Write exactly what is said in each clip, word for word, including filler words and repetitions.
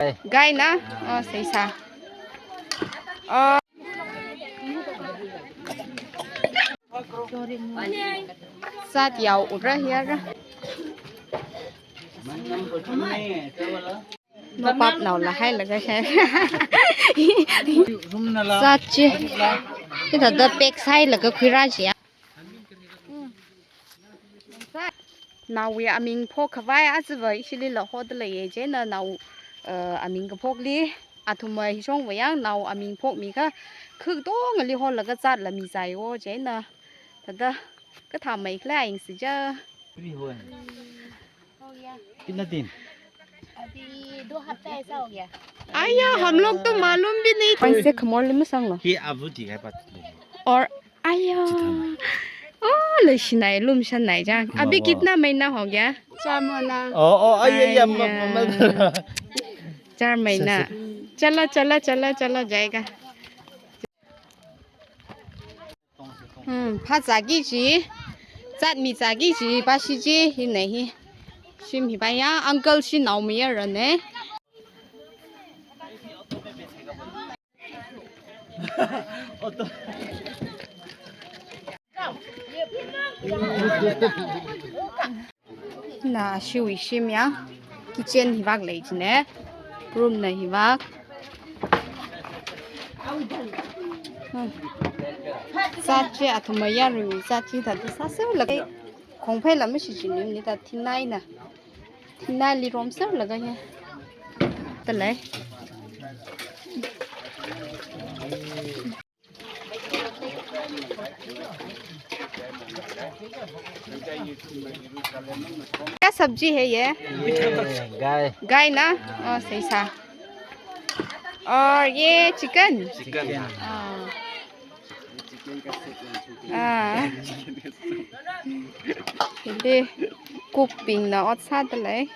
Gai na? Oh, seisa. Oh. Sat yao ura hiara. Nopap nao la hai laga shai. Sat chi. Ita da pek sai laga khuira chi ya. Naowui aming phok khavai achiva ishili la hoda leiye, chieina nao, eh, aming kaphokli athumwui hishongva yang nao aming phokmi kha khuktongali holaga zatla mi zaiwo, chieina thāda kathā mai khala yangsi ja. कितना दिन? अभी दो हफ्ता ऐसा हो गया। आया, हम लोग तो मालूम भी नहीं था। पाँच से खमोल में संग लो। ये अब वो दिखाई पड़ता है। और आया। ओ, लशिनाई, लुमशनाई जा। अभी वाह, वाह। कितना महीना हो गया? चार महीना। ओ, ओ, आया, आया, आया। म-, म-, म-, चार महीना। Sir, sir. चलो, चलो, चलो, चलो, जाएगा। Hmm, phazāki chi, zatmi zāki chi, bashi chi, hina hi. Shim hi baya, uncle shi naomayarana. Na shiwui shim ya, kitchen hivak lei chine, room na hivak. Hmm. Sat chi athumwui yaruiwui sat chi thāda sāsālaga. Khongphei lam shi chini ni ta thinai na. Thinaili romsālaga ya. Talai. क्या सब्जी है ये? ये गाय। गाय ना? ओ, सही सा। और ये चिकन? चिकन। हाँ। हाँ। Hili cookbingna ot sāda lei.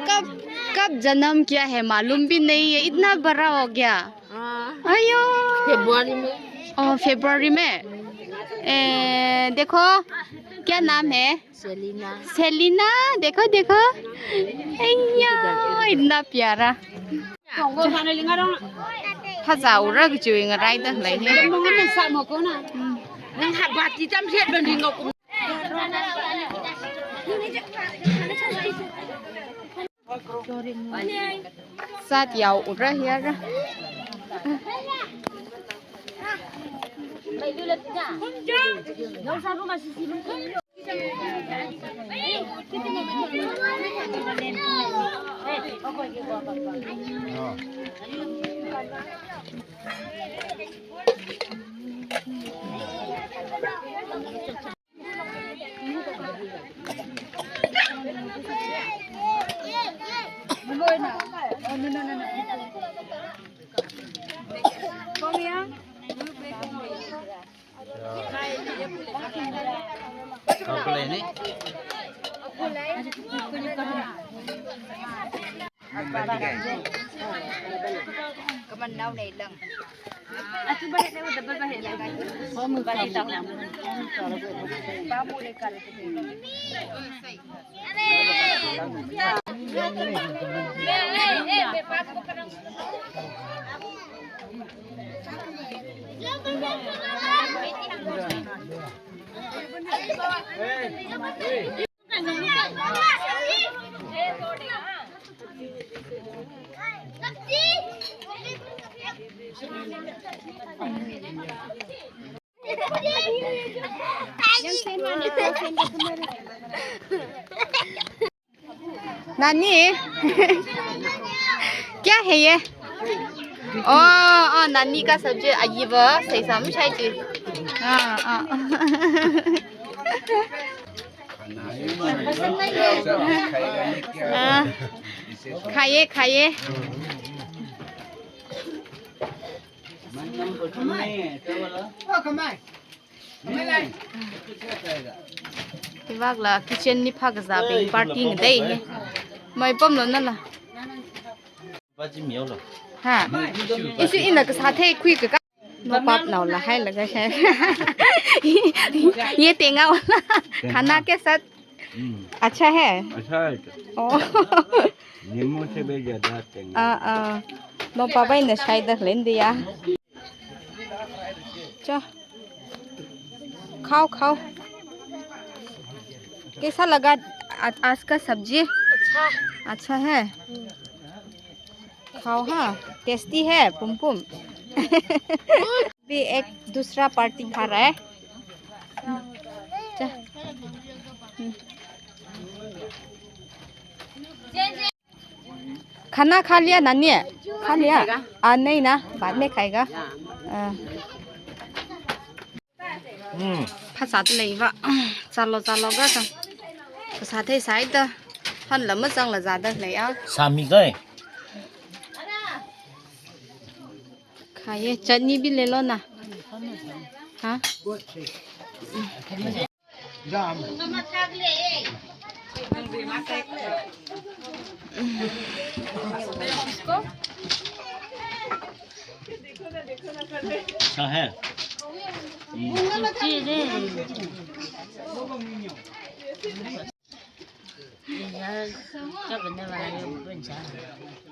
कब, कब जन्म किया है, मालूम भी नहीं है, इतना बड़ा हो गया। हाँ। अयो। February में। ओ, February में। ए, देखो, क्या नाम है? Selina। Selina, देखो, देखो। अय्या, इतना प्यारा। Phazā ura kachi ngaraida lei hi. Sat yao ura hiara. नानी, क्या है ये? ओ, ओ, नानी का सब्जी, अ, ये वो, सही समझ है जी। हाँ, हाँ। हाँ, खाइए, खाइए। Hivākla kitchen li phākazābing party ngadei hi. Maipamlo nala. Ha. Ishi ina kasā thei khuikaka. Nopapnaola hailaga shai. ये तेंगा वाला खाना के साथ हम्म, अच्छा है। अच्छा है। ओ। नींबू से भी ज्यादा तेंगा। हाँ, हाँ। नोपापा ina shaida lei diya. चा। खाओ, खाओ। कैसा लगा आ-, आज का सब्जी? अच्छा। अच्छा है? खाओ हाँ, tasty है, पुम पुम। अभी एक दूसरा party खा रहा है। चा। हम्म। खाना खा लिया नानी? खा लिया? आ, नहीं ना, बाद में खाएगा। हाँ। Phāzāda leiva. Zālo, zālo ga ka. Kasā thei sāida. Hanla mazangla zāda leiya. Sāmi kai. खाइए, चटनी भी ले लो ना। हाँ? अच्छा है।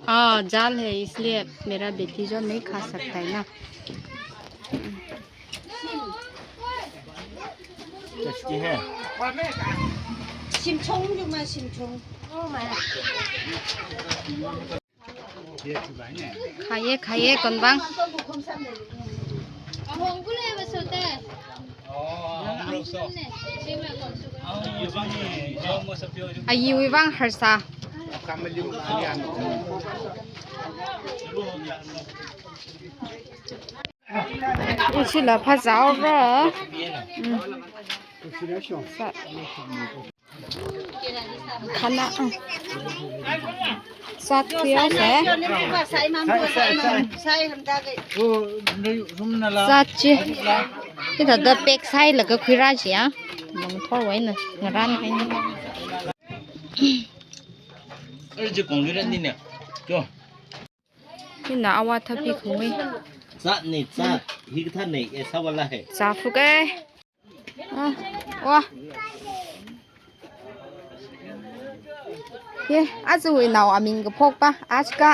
हाँ, जाल है, इसलिए मेरा बेटी जो नहीं खा सकता है ना। Tasty है। Shimchong जो मैं shimchong। खाइए, खाइए, कौन बांग? Ayiwui vang harsa. Ishi la phāzāra. Mm. Sa-, खाना, अ, सात किया है। सात ची। Hithāda pack sāhailaga khuirā chiya. Mangthor wai na, ngarān hai na. Hina awa thapi khungwi. Zat ni, zat. Hi kathā ni, ऐसा वाला है। Zāphukai. Ah, wah. Ye, aja awui nao aming kaphok pa. Aja ka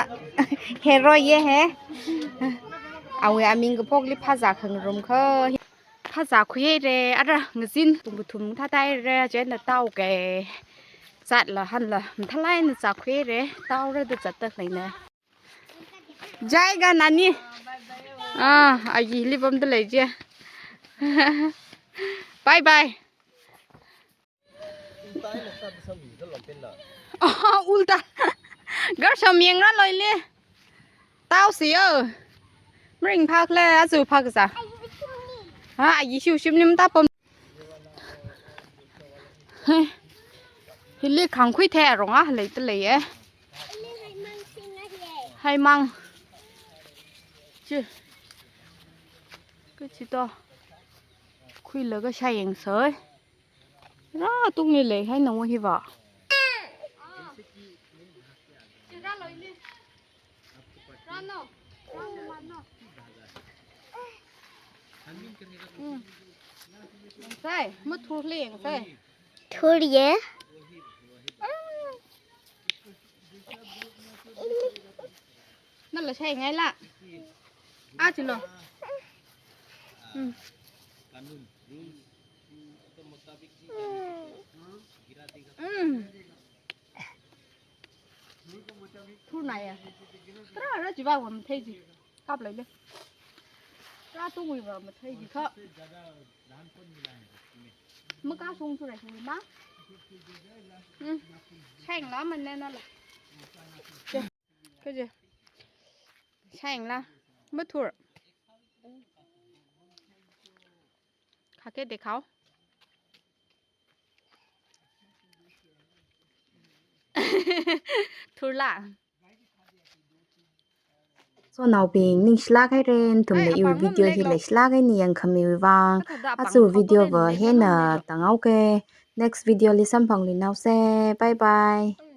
hero ye hai. Awui aming kaphokli phāzā khangarum kha. Phāzākhuihaira, ara ngazin pung kathum thāda haira, chieina tāuka. Zatla hanla mathālāk eina zākhuihaira, tāura da zatda leina. Jai ga nani. Ah, agi hili pamda lei je. Bye bye. Ah, ulta. Gar sham yang ra loi le. Tao si yo. Mring phak le, aja phak za. Ha, agi shiu shim lim ta pam. Hai. Hili khangkhui the rong a, lei ta lei e. Haimang. Chi. Kachi to. Khuilaga shā yangsei. Rā tungli lei hai nang hiva. Hmm. Yangsei, mathur le yangsei. Thur ye. Nala shāngai la. A chilo. Hmm. Hmm. Thur naya. Tarā rā chiva wam thei ji. Kap lai le. Tarā tungwi va mathei ji kha. Maka sung thura sung ma. Hmm. Shāng la man nena la. Kaje. Shāng la. Mathur. Khake dekhao. Thur la. So naobing, ningshilāk haira, nathumna iwui video hi leishilāk eina yangkhamiwui vang. Aja video va hina tanghaoke. Next video li samphangluinaose. Bye bye.